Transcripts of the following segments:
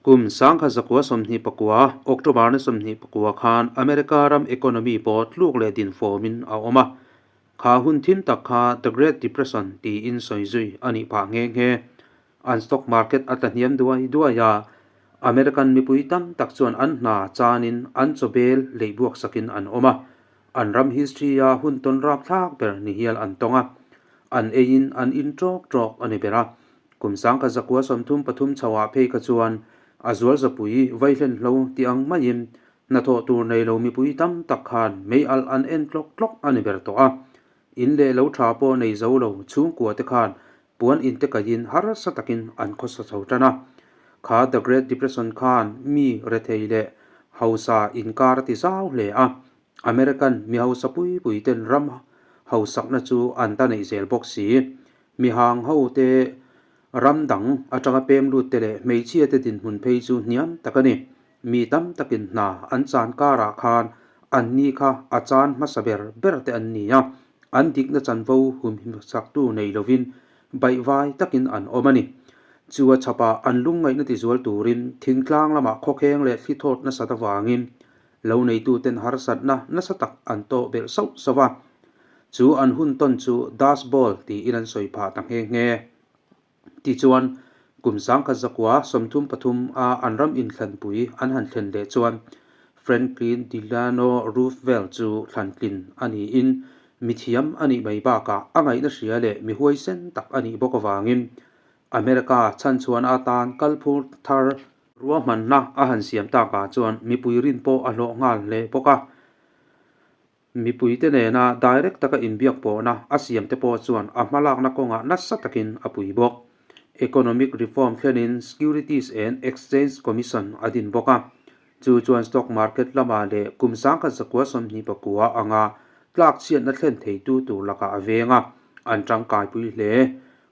Kum 1929, October ni 24 khan America ram economy pawh tluk leh din fawmin a awm a. Kha hun thim tak kha The Great Depression tiin sawi zui a nih phah nghe nghe. An stock market a tla hniam duai duai a, American mipui tam tak chuan an hna chanin an chawbel leihbuak sakin an awm a. An ram history-a hun tawn rapthlak ber ni hial an tawng a, an eiin an in ṭawk ṭawk a ni ber a. Kum 1933 chhoah phei kha chuan a zual zapui vaihlenhlo ti ang maiin hnathawh tur nei lo mipui tam tak khan mei alh an en tlawk tlawk a ni ber tawh a. In leh lo tha pawh nei zo lo chhungkua te khan puan in te kaiin harsa takin an khawsa chho tan a. Kha The Great Depression khan mi rethei leh hausa inkar a ti zau hle a. American mi hausa pui pui ten ram hausakna chu an ta neih zel bawk si. Mi hang ho te ram dang atanga pem lut te leh hmeichhia te dinhmun phei chu hniam tak a ni. Mi tam takin hna an chan karah khan an ni kha a chan hmasa ber ber te an ni a, an dikna chanvo humhimsaktu nei lovin baihvai takin an awm a ni. Chu a chhapah an lungngaihna tizual turin thingtlang lamah khawkheng leh thli thawt nasat avangin lo neituten harsatna nasa tak an tawh belh sauh sauh a. Chu an hun tawn chu Dust Bowl tiin an sawi phah ta nghe nghe. Tichuan, kum 1933 a an ram inthlanpui an han thlen leh chuan Franklin Delano Roosevelt chu thlantlin a niin mithiam a nih mai bakah a ngaihna hria leh mi huaisen tak a nih bawk avangin America chhanchhuahna atan kalphur thar ruahmanna a han siam takah chuan mipui rin pawh a hlawh nghal hle bawk a. Mipuite nena direct taka inbiak pawhna a siamte pawh chuan a hmalakna kawngah nasa takin a pui bawk. Economic reform thlenin Securities and Exchange Commission a din bawk a, chu chuan stock market lamah leh kum 1929 anga tlakchhiatna thlen theitu tur lakah a veng a, an tangkaipui hle.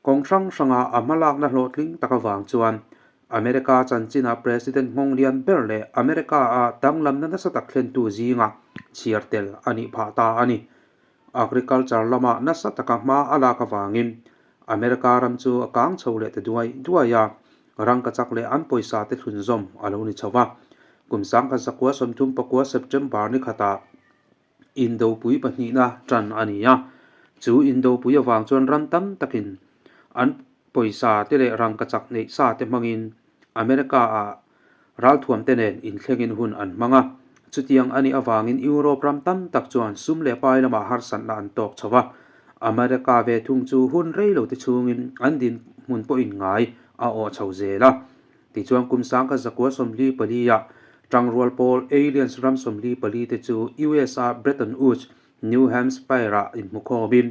Kawng hrang hranga a hmalakna hlawhtling tak avang chuan America chanchina President nghawng lian ber leh America-a danglamna nasa tak thlentu zinga chhiar tel a nih phah ta a ni. Agriculture lama nasa taka hma a lak avangin America ram chu a kang chho leh ta duai duai a, rangkachak leh an pawisa te thlunzawm a lo ni chho va. Kum 1939 September ni khatah Indopui pahnihna tan a ni a, chu Indopui avang chuan ram tam takin an pawisa te leh rangkachak neih sa te hmangin America-ah ralthuam te nen inthlengin hun an hmang a. Chutiang a nih avangin Europe ram tam tak chuan sum leh pai lamah harsatna an tawk chho va, America ve thung chu hun rei lo te chhungin an dinhmun pawhin ngai a awh chho zel a. Tichuan kum 1944-ah Tangrual pawl Aliens ram 44 te chu US-a Bretton Woods, New Hampshire-ah inhmukhawmin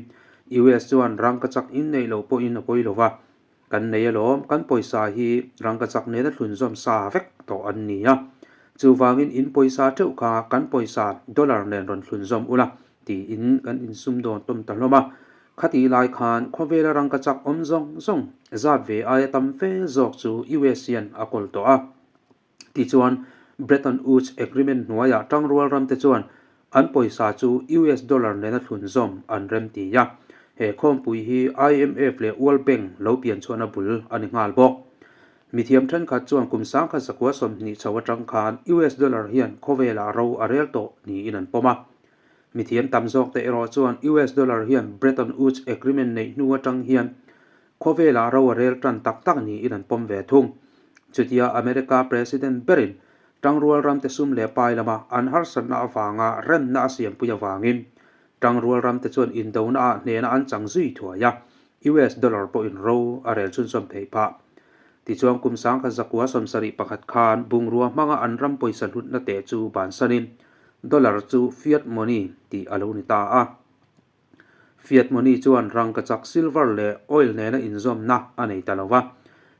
US chuan rangkachak inneih loh pawhin a pawi lo va, Kan nei alawm, kan pawisa hi rangkachak nena thlunzawm sa vek tawh an ni a, chuvangin in pawisa teuh kha kan pawisa dollar nen rawn thlunzawm ula tiin kan insum dawn tawm ta hlawm a. Khatih lai khan khawvela rangkachak awm zawng zawng zat ve aia tam fe zawk chu US hian a kawl tawh a. Tichuan, Bretton Woods Agreement hnuaiah tangrual ramte chuan an pawisa chu US dollar nena thlunzawm an rem ti a. He khawmpui hi IMF leh World Bank lo pianchhuahna bul a ni nghal bawk. Mithiam thenkhat chuan kum 1920 chho atang khan US dollar hian khawvelah ro a rel tawh niin an pawm a. Mithiam tam zawkte erawh chuan US dollar hian Bretton Woods Agreement neih hnu atang hian khawvelah ro a rel tan tak tak niin an pawm ve thung. Chutia America President berin tangrual ramte sum leh pai lama an harsatna avanga remna a siampui avangin tangrual ramte chuan indonaah hnehna an chang zui thuai a, US dollar pawhin ro a rel chhunzawm theih phah. Tichuan kum 1971 khan bungrua hmanga an ram pawisa hlutna teh chu bansanin Dollar chu fiat money tih a lo ni ta a. Fiat money chuan rangkachak silver leh oil nena inzawmna a nei ta lo va.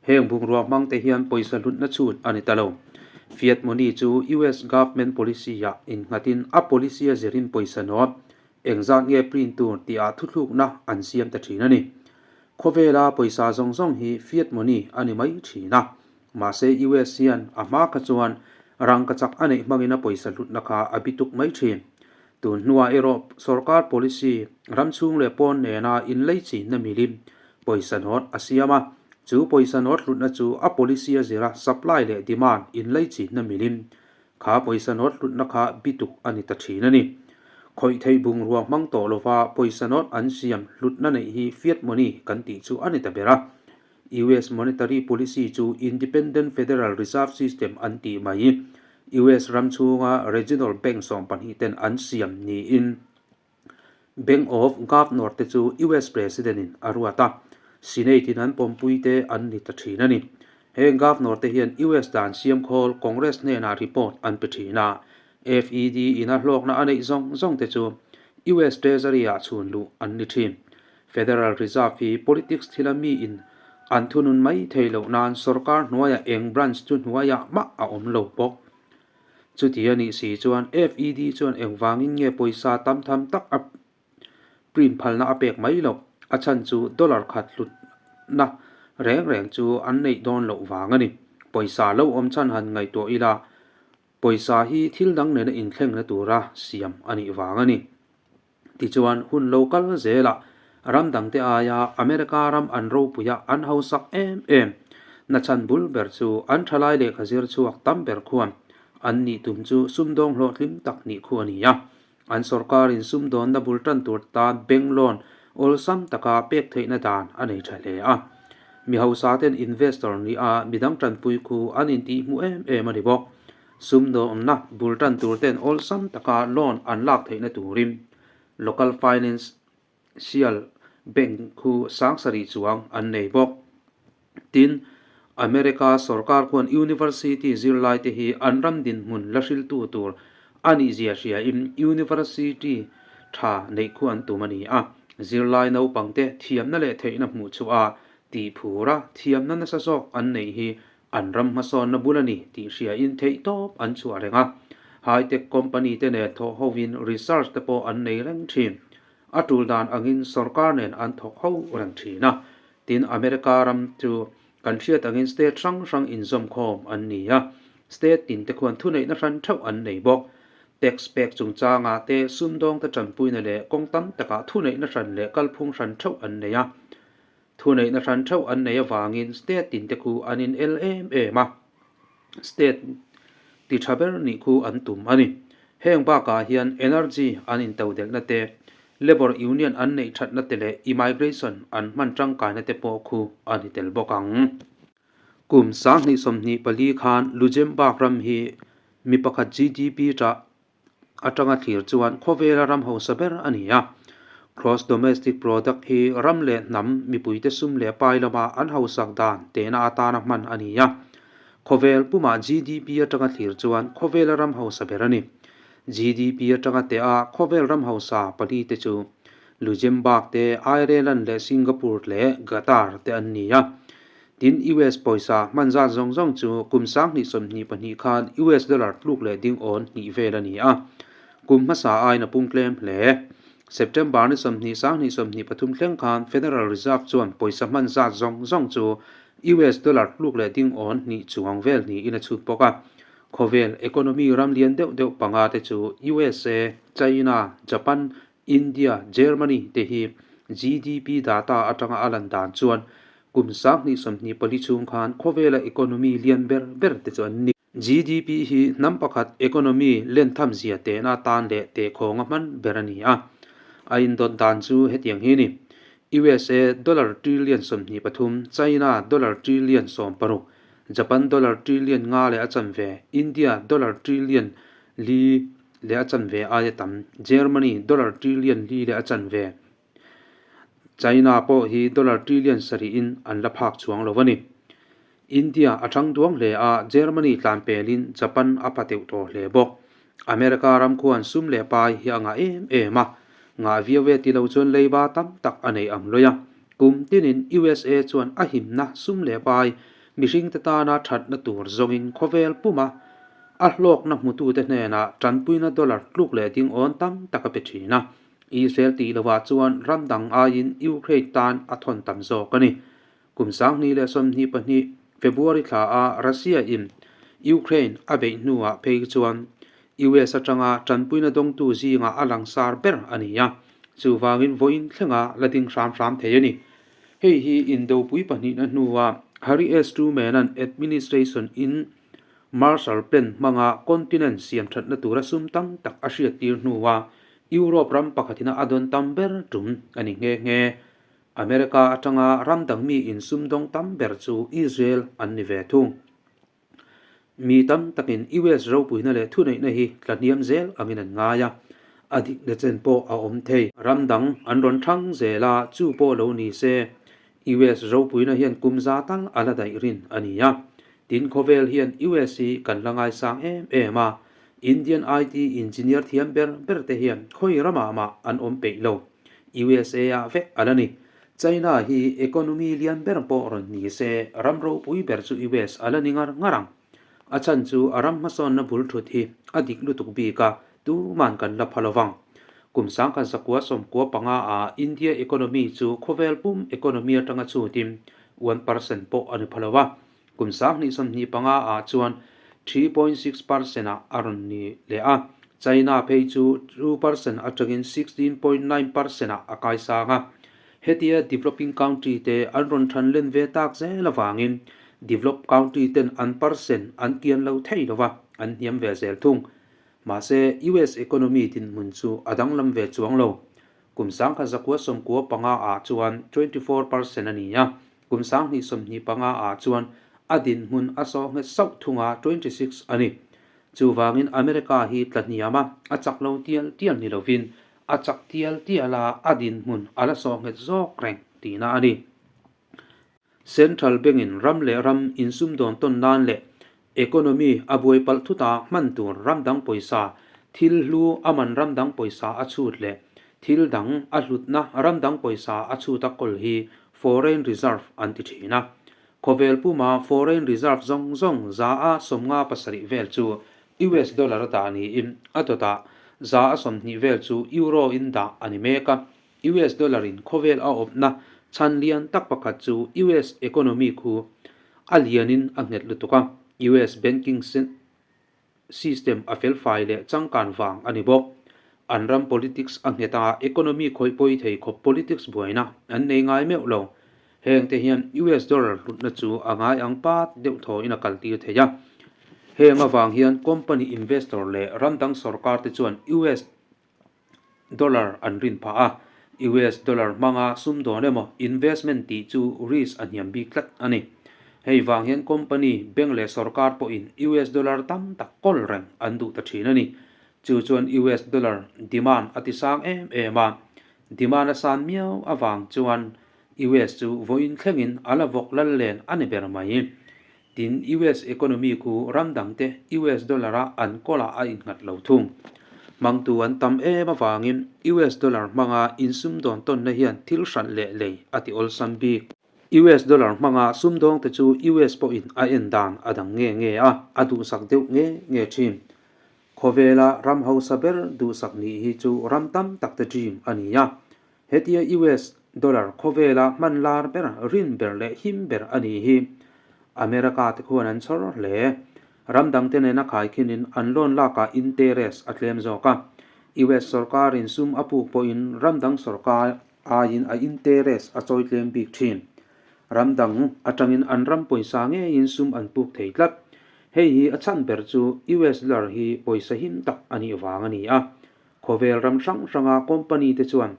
Heng bungrua hmang te hian pawisa hlutna chhut a ni ta lo. Fiat money chu US government policy-ah innghatin a policy a zirin pawisa nawt engzat nge print tur tihah thuthlukna an siam ta thin a ni. Khawvela pawisa zawng zawng hi fiat money a ni mai thin a. Mahse US hian a hma kha chuan rangkachak a neih hmangin a pawisa hlutna kha a bi tuk mai thin. Tun hnuah erawh sorkar policy ram chhung leh pawn nena inlei chinna milim pawisa hnawt a siam a. Chu pawisa note hlutna chu a policy a zira supply leh demand inlaichinna milin kha pawisa note hlutna kha bituk a ni ta thin a ni. Khawih theih bungrua hmang tawh lova pawisa note an siam hlutna neih hi fiat money kan tih chu a ni ta ber a. US monetary policy chu Independent Federal Reserve System an tih mai. US ram chhunga regional bank 12 ten an siam niin Bank of Governor te chu US President in a ruat a, Senate in an pawmpui te an ni ta thin a ni. Heng Governor te hian US dan siam khawl Congress hnenah report an pe thin a, FED in a hlawkna a neih zawng zawng te chu US Treasury ah chhun luh an ni thin. Federal Reserve hi politics thila mi in an thunun mai thei loh nan sorkar hnuaiah eng branch chu hnuaiah mah a awm lo bawk. Chuti a nih si chuan FED chuan engvangin nge pawisa tam tham tak a print phalna a pek mai loh? A chhan chu dollar khat hlutna reng reng chu an neih dawn loh vang a ni. Pawisa lo awm chhan han ngaihtuah ila pawisa hi thil dang nena inthlengna tura siam a nih vang a ni. Tichuan, hun lo kal zelah ram dangte aia America ram an ropuia an hausak em em. Nachhan bul ber chu an thalai lehkha zir chhuak tam ber khuan an nih tum chu sumdawng hlawhtling tak nih khu a ni a. An sawrkarin sumdawnna bul tan tur tan bank loan awlsam taka pek theihna dan a nei tha hle a. Mi hausaten investor nih a midang tanpui khu an intihhmuh em em a ni bawk. Sumdawnna bul tan tur ten awlsam taka loan an lak theihna turin Local Financial Bank khu sangsarih chuang an nei bawk. Tin, America sorkar khuan University zirlai te hi an ram dinhmun la hriltu tur a nihzia hriain University tha neih khu an tum a ni a. Zirlai naupangte thiamna leh theihna hmuh chhuah a tihphur a, thiamna nasa zawk an neih hi An ram hmasawnna bul a ni tih hriain theihtawp an chhuah reng a. High-tech company te nen thawh hovin research te pawh an nei reng thin. A tul dan angin sorkar nen an thawk ho reng thin a. Tin, America ram chu kan hriat angin state hrang hrang inzawmkhawm an ni a. State tin te khuan thuneihna hran theuh an nei bawk. Tax pek chungchangah te sumdawng te tanpuina leh kawng tam takah thuneihna hran leh kalphung hran theuh an nei a. Thuneihna hran theuh an nei avangin state tin te khu an in el em em a, state ti tha ber nih khu an tum a ni. Heng bakah hian energy an intodelhna te, labour union an neih thatna te leh immigration an hman tangkaina te pawh khu a ni tel bawk ang. Kum 2024 khan Luxembourg ram hi mi pakhat GDP tah atanga thlir chuan khawvela ram hausa ber a ni a. Gross Domestic Product hi ram leh hnam mipuite sum leh pai lama an hausak dan tehna atana hman a ni a. Khawvel pumah GDP atanga thlir chuan khawvela ram hausa ber a ni. GDP atanga teh a khawvel ram hausa pali te chu Luxembourg te, Ireland leh Singapore leh Qatar te an ni a. Tin, US pawisa hman zat zawng zawng chu kum 2022 khan US dollar tluk leh ding awn hnih vel a ni a, kum hmasa aiin a pung tlem hle. September ni 20 2023 thleng khan Federal Reserve chuan pawisa hman zat zawng zawng chu US dollar tluk leh ding awn hnih chuang vel niin a chhut bawk a. Khawvel economy ram lian deuh deuh panga te chu USA, China, Japan, India, Germany te hi GDP data atanga a lan dan chuan kum 2024 chhung khan khawvela economy lian ber ber te chu an ni. GDP hi hnam pakhat economy lentham zia tehna tan leh tehkhawnga hman ber a ni a. A indawt dan chu hetiang hi a ni. USA dollar trillion 23, China dollar trillion 16, Japan dollar trillion nga leh a chanve, India dollar trillion li leh a chanve aia tam, Germany dollar trillion li leh a chanve, China pawh hi dollar trillion sarihin an la phak chuang lo a ni. India a thang duang hle a, Germany tlan pelin Japan a pha teuh tawh hle bawk. America ram khuan sum leh pai hi a ngah em em a, ngah viau e ti lo chuan leiba tam tak a nei ang lawih a. Kum tinin USA chuan a himna sum leh pai mihringte tana thatna tur zawngin khawvel puma A hlawkna hmutute hnenah tanpuina dollar tluk leh ding awn tam tak a pe thin a. Israel tih lovah chuan ram dang aiin Ukraine tan a thawn tam zawk a ni. Kum 2022 February thla a Russia in Ukraine a beih hnuah phei chuan US atanga tanpuina dawngtu zingah a langsar ber a ni a, chuvangin vawiin thlenga la ding hram hram thei a ni. Hei hi Indopui pahnihna hnua Harry S. Truman-a'n administration in Marshall Plan hmanga continent siam thatna tura sum tam tak a hriattir hnua Europe ram pakhatina a dawn tam ber tum a ni nghe nghe. America atanga ram dang mi insumdawng tam ber chu Israel an ni ve thung. Mi tam takin US ropuina leh thuneihna hi tlahniam zel angin an ngai a, a dikna chen pawh a awm thei. Ram dang an rawn thang zel a, chu pawh lo ni se, US ropuina hian kum za tal a la daih rin a ni a. Tin, khawvel hian US hi kan la ngaisang em em a, Indian IT engineer thiam ber ber te hian khawi ramah mah an awm peih lo. USA ah vek a la ni. China hi economy lian ber pawh rawn ni se, ram ropui ber chu US a la ni ngar ngar ang. A chhan chu a ram hmasawnna bul thut hi a dik lutuk bik a, tuman kan la pha lo vang. Kum sangkhat zakua sawmkua panga ah India economy chu khawvel pum economy atanga chhutin 1% pawh a ni pha lo va, kum 2025 ah chuan 3.6% ah a rawn ni leh a, China phei chu 2% atangin 16.9% ah a kaisang a. Hetia developing country te an rawn than len ve tak zel avangin developed country ten an percent an kian lo thei lo va, an hniam ve zel thung. Mahse, US economy dinhmun chu a danglam ve chuang lo. Kum 1995 ah chuan 24% a ni a, kum 2025 ah chuan a dinhmun a sawh nghet sauh thung a, 26 a ni. Chuvangin America hi tla hniam a, a chak lo tial tial ni lovin a chak tial tial a, a dinhmun a la sawh nghet zawk reng tihna a ni. Central Bank-in ram leh ram insumdawn tawn nan leh economy a buai palh thut a hman tur ram dang pawisa, thil hlu a man ram dang pawisa a chhut leh thil dang a hlutna ram dang pawisa a chhut a kawl hi foreign reserve an ti thin a. Khawvel puma foreign reserve zawng zawng 157 vel chu US dollar a dah niin a dawtah 120 vel chu euro in dah a ni mek a. US dollar in khawvel a awpna chhan lian tak pakhat chu US economy khu a lianin a nghet lutuk a, US banking system a felfai leh changkan vang a ni bawk. An ram politics a nghet a, economy khawih pawi thei khawp politics buaina an nei ngai meuh lo. Heng te hian US dollar hlutna chu a ngai ang pat deuh thaw in a kal tir thei a. Heng avang hian company investor leh ram dang sorkar te chuan US Dollar an rin phah a, US dollar hmanga sum dawn emaw investment tih chu risk a hniam bik tlat a ni. Hei vang hian company, bank leh sorkar pawhin US dollar tam tak kawl reng an duh ta thin a ni. Chu chuan US dollar demand a ti sang em em a, demand a san miau avang chuan US chu vawiin thlengin a la vawk lal len a ni ber mai. Tin, US economy khu ram dangte US dollar-a an kawlah a innghat lo thung. Hmangtu an tam em avangin US dollar hmanga insumdawn tawnna hian thil hralh leh lei a ti awlsam bik. US dollar hmanga sumdawngte chu US pawhin a en dan a dang nge nge a, a duhsak deuh nge nge thin. Khawvela ram hausa ber duhsak nih hi chu ram tam takte dream a ni a. Hetia US dollar khawvela hman lar ber, rin ber leh him ber a nih hi America te khuan an chhawr hle. Ram dangte nena khaikhinin an loan lakah interest a tlem zawk a. US sorkarin sum a puk pawhin ram dang sorkar aiin a interest a chawi tlem bik thin. Ram dang atangin an ram pawisa ngeiin sum an puk thei tlat. Hei hi a chhan ber chu US dollar hi pawisa him tak a nih vang a ni a. Khawvel ram hrang hranga company te chuan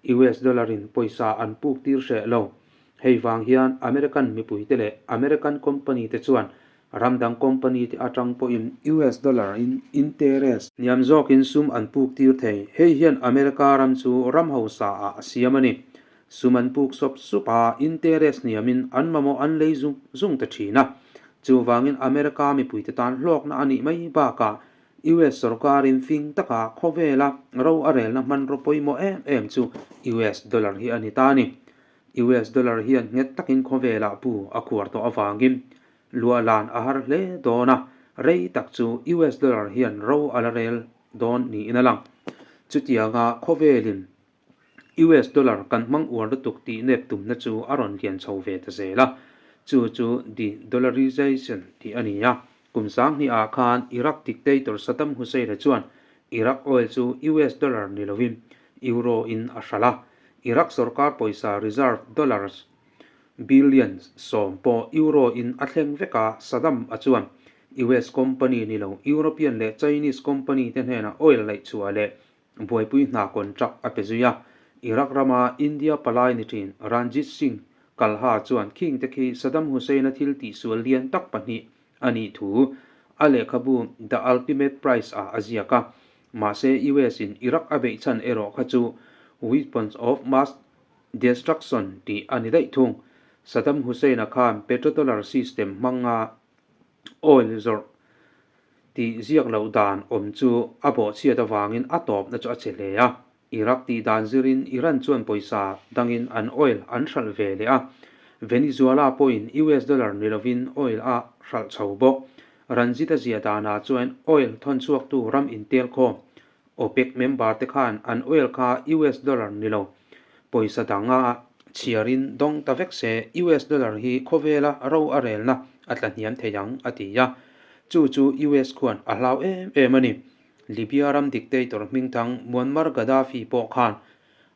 US dollar in pawisa an puk tir hreh lo. Hei vang hian American mipui te leh American company te chuan ram dang company te atang pawhin US dollar in interest hniam zawkin sum an puk tir thei. Hei hian America ram chu ram hausa ah a siam a ni. Sum an puk sawp sup a, interest hniamin an mamawh an lei zung zung ta thin a. Chuvangin America mipui te tan hlawkna a nih mai bakah US sorkarin fing taka khawvela ro a relna hmanraw pawimawh em em chu US dollar hi a ni ta a ni. US dollar hian nghet takin khawvelah pu a khuar tawh avangin luahlan a har hle dawn a, rei tak chu US dollar hian ro a la rel dawn niin a lang. Chutianga khawvelin US dollar kan hmang uar lutuk tih nep tumna chu a rawn lian chho ve ta zel a, chu chu de-dollarization tih a ni a. Kum 2000 ah khan Iraq dictator Saddam Hussein-a chuan Iraq oil chu US dollar ni lovin Euro in a hralh a, Iraq sorkar pawisa reserve dollars. Billion 10 pawh Euro in a thleng vek a, Saddam a chuan US company ni lo European leh Chinese company te hnenah oil laih chhuah leh buaipui hna contract a pe zui a. Iraq rama India palai ni thin Ranjit Singh Kalha chuan khing te khi Saddam Hussein-a thil tihsual lian tak pahnih a nih thu a lehkhabu The Ultimate Price ah a ziak a. Mahse US in Iraq a beih chhan erawh kha chu Weapons of Mass Destruction tih a ni daih thung. Saddam Hussein-a khan petrodollar system hmanga oil zawrh tih ziak loh dan awm chu a bawhchhiat avangin a tawpna chu a che hle a. Iraq tih dan zirin Iran chuan pawisa dangin an oil an hralh ve leh a. Venezuela pawhin US dollar ni lovin oil a hralh chho bawk. Ranjit-a ziah danah chuan oil thawnchhuaktu ram intel khawm OPEC member te khan an oil kha US dollar ni lo pawisa danga chhiarin dawng ta vek se US dollar hi khawvela ro a relna a tla hniam thei ang a ti a. Chu chu US khuan a hlau em em a ni. Libya ram dictator hmingthang Muammar Gaddafi pawh khan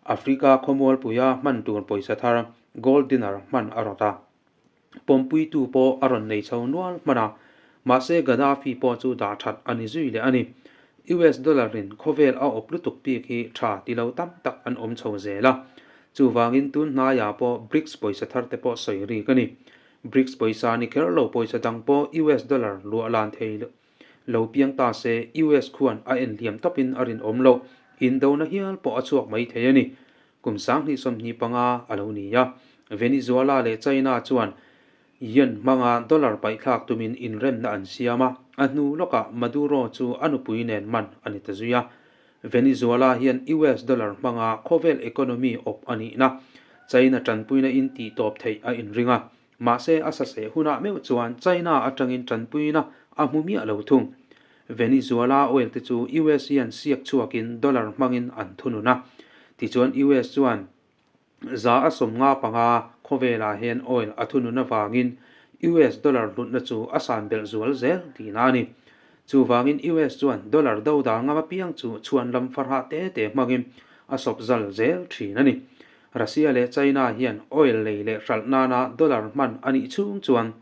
Africa khawmualpuia hman tur pawisa thar gold dinar hman a rawt a. Pawmpuitu pawh a rawn nei chho nual hman a, mahse Gaddafi pawh chu dah that a ni zui leh a ni. US dollar in khawvel a awp lutuk bik hi tha ti lo tam tak an awm chho zel a. Chuvangin tun hnaiah pawh BRICS pawisa thar te pawh sawi rik a ni. BRICS pawisa ni kher lo pawisa dang pawh US dollar luah lan thei lo piang ta se US khuan a en hliam tawpin a rinawm loh. Indona hial pawh a chhuak mai thei a ni. Kum 2025 a lo ni a, Venezuela leh China chuan Yuan hmanga dollar paihthlak tumin inremna an siam a, a hnu lawkah Maduro chu a nupui nen man a ni ta zui a. Venezuela hian US dollar hmanga khawvel economy awp a nihna China tanpuina in tihtawp theih a inring a, mahse a saseh hunah meuh chuan China atangin tanpuina a hmu miah lo thung. Venezuela oil te chu US hian siak chhuakin dollar hmangin an thunun a, tichuan US chuan 175 khawvelah hian oil a thunun avangin US dollar hlutna chu a san belh zual zel tihna a ni. Chuvangin US chuan dollar do dal ngam apiang chu chhuan lam farhah te te hmangin a sawp zal zel thin a ni. Russia leh China hian oil lei leh hralh nana dollar hman a nih chhung chuan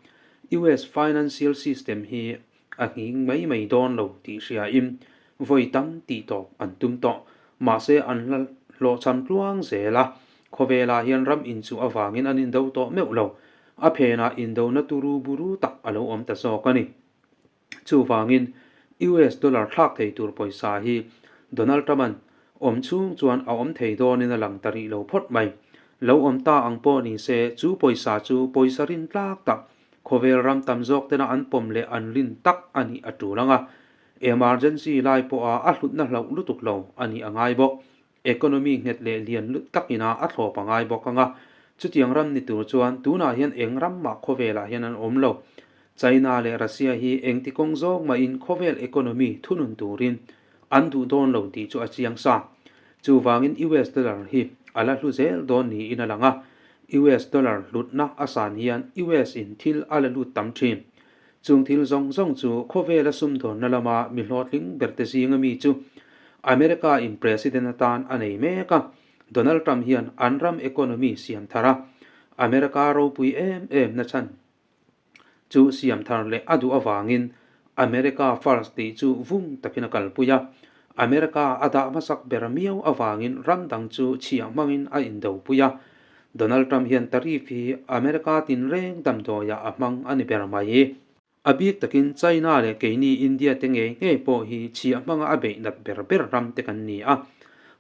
US financial system hi A nghing mai mai dawn lo tih hriain vawi tam tih tawp an tum tawh. Mahse an hla hlawhchham tluang zel a, khawvelah hian ram inchuh avangin an indo tawh meuh lo. A phenah indona turu buru tak a lo awm ta zawk a ni. Chuvangin US dollar thlak thei tur pawisa hi Donald Trump-a'n awm chhung chuan a awm thei dawnin a lang ta rih lo phawt mai. Lo awm ta ang pawh ni se chu pawisa chu pawisa rin tlak tak Khawvel ram tam zawk tena an pawm leh an rin tak a nih a tul ang a, emergency lai pawha a hlutna hlauh lutuk lo a nih a ngai bawk. Economy nghet leh lian lut tak ina a thlawp a ngai bawk ang a, chutiang ram ni tur chuan tunah hian eng ram mah khawvelah hian an awm lo. China leh Russia hi engti kawng zawng mahin khawvel economy thunun turin an duh dawn lo tih chu a chiang sa. Chuvangin US dollar hi a la hlu zel dawn niin a lang a, US dollar hlutna a san hian US in thil a la lut tam thin. Chung thil zawng zawng chu khawvela sumdawnna lama mi hlawhtling berte zinga mi chu America in President atan a nei mek a, Donald Trump hian an ram economy siam thar a, America ropui em em na chhan Chu siam thar leh a duh avangin America First tih chu vung takin a kalpui a. America a dah hmasak ber miau avangin ram dang chu chhiah hmangin a indopui a. Donald Trump hian tariff hi America tinreng damdawiah a hmang a ni ber mai. A bik takin China leh keini India te ngei ngei pawh hi chhiah hmanga a beih nat ber ber ram te kan ni a.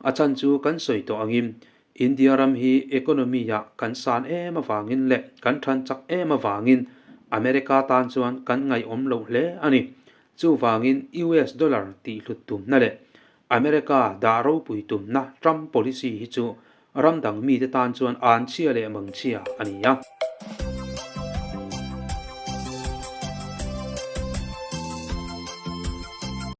A chhan chu kan sawi tawh angin India ram hi economy ah kan san em avangin leh kan than chak em avangin America tan chuan kan ngaihawm loh hle a ni. Chuvangin US dollar tih hlut tumna leh America dah ropui tumna Trump policy hi chu ram dang mite tan chuan anchhia leh mangchhia a ni a.